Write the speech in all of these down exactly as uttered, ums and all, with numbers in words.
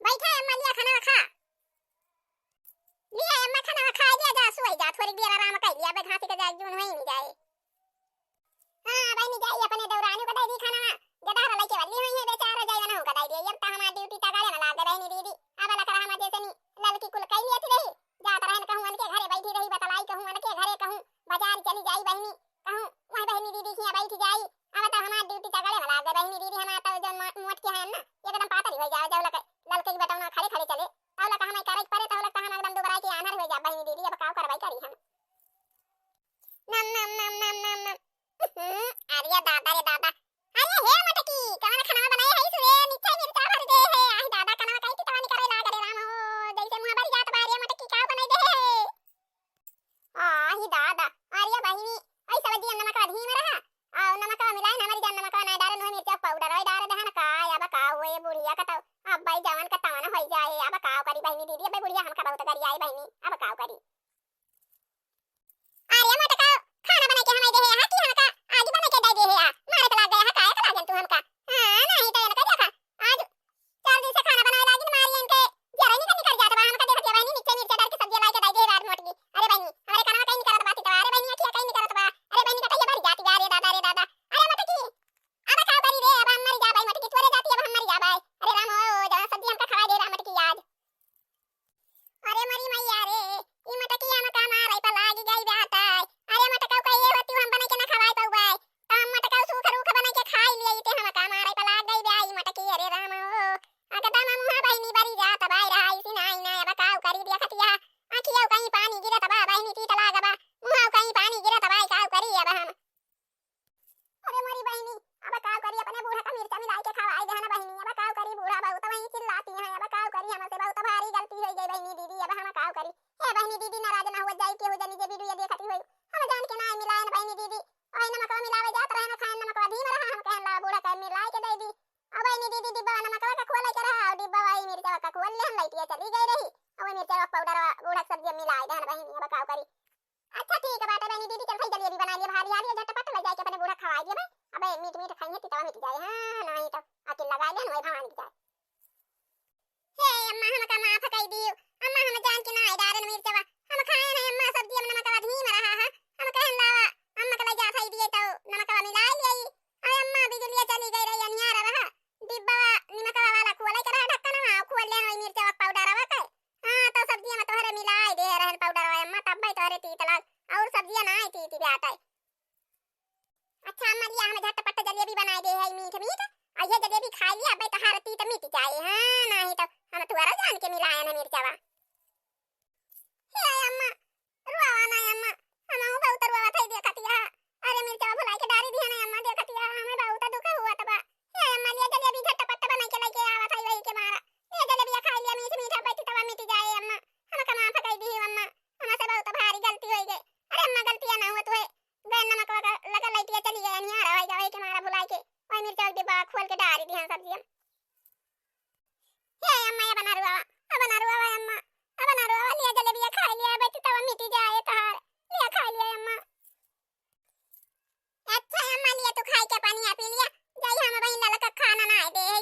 बैठा अम्मा, लिया खाना खा। लिया अम्मा, खाना खा लिया, जा सोई जा, थोड़ी देर आराम कर लिया, अबे घासी के जाए जून होई नहीं जाए। हाँ बहिनी, जाई अपने देवरानी का दे दी खाना, गदहरा लइके वाली हुई है बेचारा, जाई ना का दे दी। अब तो हमार ड्यूटी तगड़े में लाग गए बहिनी दीदी। अब लकड़ा हम जैसे नी ललकी कुल कई लियत रही, जात रहन कहूँ उनके घरे बैठी रही, बतलाई कहूँ उनके घरे, कहूँ बाजार चली जाई बहिनी, कहूँ वही बहिनी दीदी के यहाँ बैठ जाई। अब तो हमार ड्यूटी तगड़े में लाग गए बहिनी दीदी, हमार तो जौन मो-, मोट के हैं ना, एकदम पातरी हो जावे, जब लक-, ललके की बटौना खड़े खड़े चले, तब लक हमें करे पड़े, तब लक तो हम एकदम दुबराई के आन्हर हो जा बहिनी दीदी। अब का करवाई करी हम। नम, नम, नम, नम, नम, नम। हम्म, अरे दादा रे दादा। अरे हे मटकी, कवन खाना बनाए है सुरे? नीचे मिर्चा भर दे है। आही दादा, कनवा कहीं की तवा निकरे लाग रे राम हो। जैसे मुँह भर जात बा रे मटकी, का बनाई दे है? आही दादा, अरे बहिनी, ऐसा बजी नमक अधीम रहा। आओ नमक मिलाए ना, हमारी जान नमक ना डारे, नो मिर्चा पाउडर है डारे दहन का, अब का हुए बुढ़िया का तो, अब भाई जवान का तवन हो जाए, अब का करी बहिनी दीदी, अब बुढ़िया हमका बहुत करी आई बहिनी, अब का करी। अरे मोटका, खाना बना के हमें दे है, हाँ, कि हमका आगी बना के दे दे है, आ, मारे तो लाग गया है, काहे तो लागन तू हमका? हाँ, नहीं तो इनका देखा, आज चार दिन से खाना बनाए लागिन, मारी इनके जरा निकल निकल जात बा, हमका देखत ये बहिनी नीचे मिर्चा डाल के सब्जी लाई के दे दे है रात मोटकी। अरे बहिनी, हमारे कनवा कहीं निकलत बाती तो, अरे बहिनी अखिया कहीं निकलत बा, अरे बहिनी कटैया भर जाती जा रे दादा रे दादा, अरे मोटकी, अब का करी रे, अब हम मर जा भाई मोटकी, तोरे जाती अब हम मर जा भाई, अरे राम हो, जरा सब्जी हमका खवा दे राम मोटकी आज। अरे मोरी मैया रे, ई मटकी हमका मारै पर लागी गई बात है। अरे मटकऊ का ये होती हम बने के ना खवाई पउबै। तो हम मटकऊ सूख रूख बने के खाई लिए, इते हमका मारै पर लाग गई बा ई मटकी। अरे राम हो, एकदम मुँहा बहिनी बरी जात बाई रहा, इसी नाई ना, अब काऊ करी देखतिया। आँखिया कहीं पानी गिरत बा बहिनी, तीत लाग बा, मुँहा कहीं पानी गिरत बा, काऊ करी अब हम। अरे मोरी बहिनी, अब काऊ करी, अपने बूढ़ा का मिर्चा मिलाई के खवाई देहन बहिनी। अब काऊ करी, बूढ़ा बहुत वहीं चिल्लाती हैं। अब काऊ करी, हमसे बहुत भारी गलती हो गई बहिनी दीदी, अब हम काऊ करी। हे बहिनी दीदी, नाराज ना हो जाई, केहू जनी जे वीडियो देखती होई, हम जान के ना मिलायन बहिनी दीदी। ओए नमकवा मिलावे जात रहे ना, खाए नमकवा धीम रहा, हम कहन ला बूढ़ा का मिलाई के दे दी। अब बहिनी दीदी डिब्बा नमकवा का खोले के रहा, और डिब्बा वही मिर्चा का खोल ले, हम लाइटिया चली गई रही। अब मिर्चा पाउडर बूढ़ा सब्जी मिलाई देहन बहिनी, अब काऊ करी। अच्छा ठीक बाटे बहिनी दीदी, चल भाई जलेबी बना लिए भारी हाली, झटपट ले जाके अपने बूढ़ा खवाई दिए भाई। अबे मीठ मीठ खाइए, तितवा मिट जाए। हाँ, नहीं तो अकिल लगा ले, वही भवानी की जाए। हे अम्मा, हमका माफ कई दियो। अम्मा, हम जान के ना डारन मिर्चवा, हम खाए नहीं अम्मा, सब्जी में नमकवा धीम रहा है। हम कहन लावा, अम्मा के ले जा खाई दिए तो नमकवा मिला लिए। अरे अम्मा, बिजलिया चली गई रही, अनियार रहा, डिब्बा नमकवा वाला खोले के रहा ढक्कनवा, खोल लेन वही मिर्चवा पाउडरवा के। हाँ, तो सब्जिया में तोहरे मिलाई दे रहन पाउडरवा अम्मा, तब भाई तोहरे तीत लाग, और सब्जिया ना आई तीत बाटे। अच्छा अम्मा, लिया हम झटपट जलेबी बनाए दे है मीठ मीठ, और ये जलेबी खा लिया, अबे तोहार तीत मिट जाए। हाँ, नहीं तो हम तुअरा जान के मिलाए ना मिर्चवा। हे अम्मा, रोवा ना अम्मा, हमहू बहुत रोवा थई देखतिया। अरे मिर्चवा भुलाई के डारी दिया ना अम्मा, देखतिया, हमें बहुत दुख हुआ तबा। हे अम्मा, लिया जलेबी झटपट बनाई के लेके आवा थई वही के मारा। लिया जलेबिया खा लिया मीठ मीठ, बैठी तवा मिट जाए अम्मा। हमका माफ कई दी अम्मा, हमसे बहुत भारी गलती हो गई। अरे अम्मा, गलतिया ना हुआ तुहे, गैन नमक लगा, लगा लाइटिया चली गई, अनियार हो जावे के मारा भुलाई के, वही मिर्चा के डिब्बा खोल के डारी दिया सब्जी हम। हे अम्मा, अब ना रोवा, अब ना रोवा अम्मा, अब ना रोवा, लिया जलेबिया खा लिया, बैठ तवा मिटी जाए तोहार, लिया खा लिया अम्मा। अच्छा अम्मा, लिया तू खाई के पानी पी लिया, जाई हम वही ललका खाना ना दे।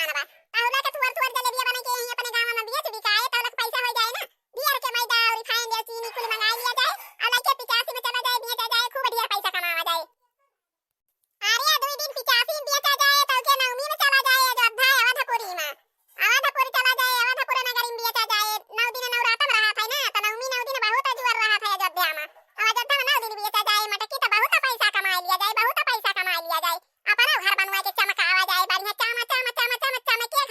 तहुला के थोर थोर जलेबिया बनाइ के यहीं अपने गाँव में बेच बिकाए, तहुला के पैसा होइ जाए ना। बियर के मैदा और रिफाइंड और चीनी कुल मंगाइ लिया जाए, और लइके पिचासी में चला जाए, बेचा जाए, खूब ढेर पैसा कमावा जाए। अरे दुइ दिन पिचासी में बेचा जाए, तउ के नवमी में चला जाए अयोध्या अवधपुरी में। अवधपुर चला जाए, अवधपुर नगरी में बेचा जाए। नौ दिन नवरातम रहत है ना, तो नवमी नौ दिन बहुत जोर रहत है अयोध्या में। अब अयोध्या में नौ दिन बेचा जाए मटकी, तो बहुत पैसा कमाइ लिया जाए, बहुत पैसा कमाइ लिया जाए। अपना घर बनवाए के चमकावा जाए, बढ़िया चम चम चम चम चमके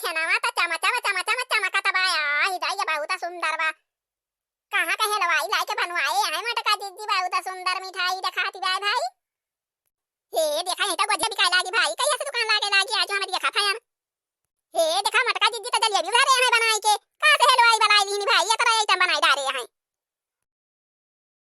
चनवा त चमा चमा चमा चमा चमकत बा। आही दाई, बहुत सुंदर बा। कहाँ के हलवाई लाइके बनवाए हैं मोटका जिज्जी, बहुत सुंदर मिठाई देखाती बा भाई। हे देखा, यही तो गोजिया बिकाए लागी भाई, कहिया से दुकान लागे लागी, आज हम देखा खायन। हे देखा, मोटका जिज्जी तो जलेबी उधारे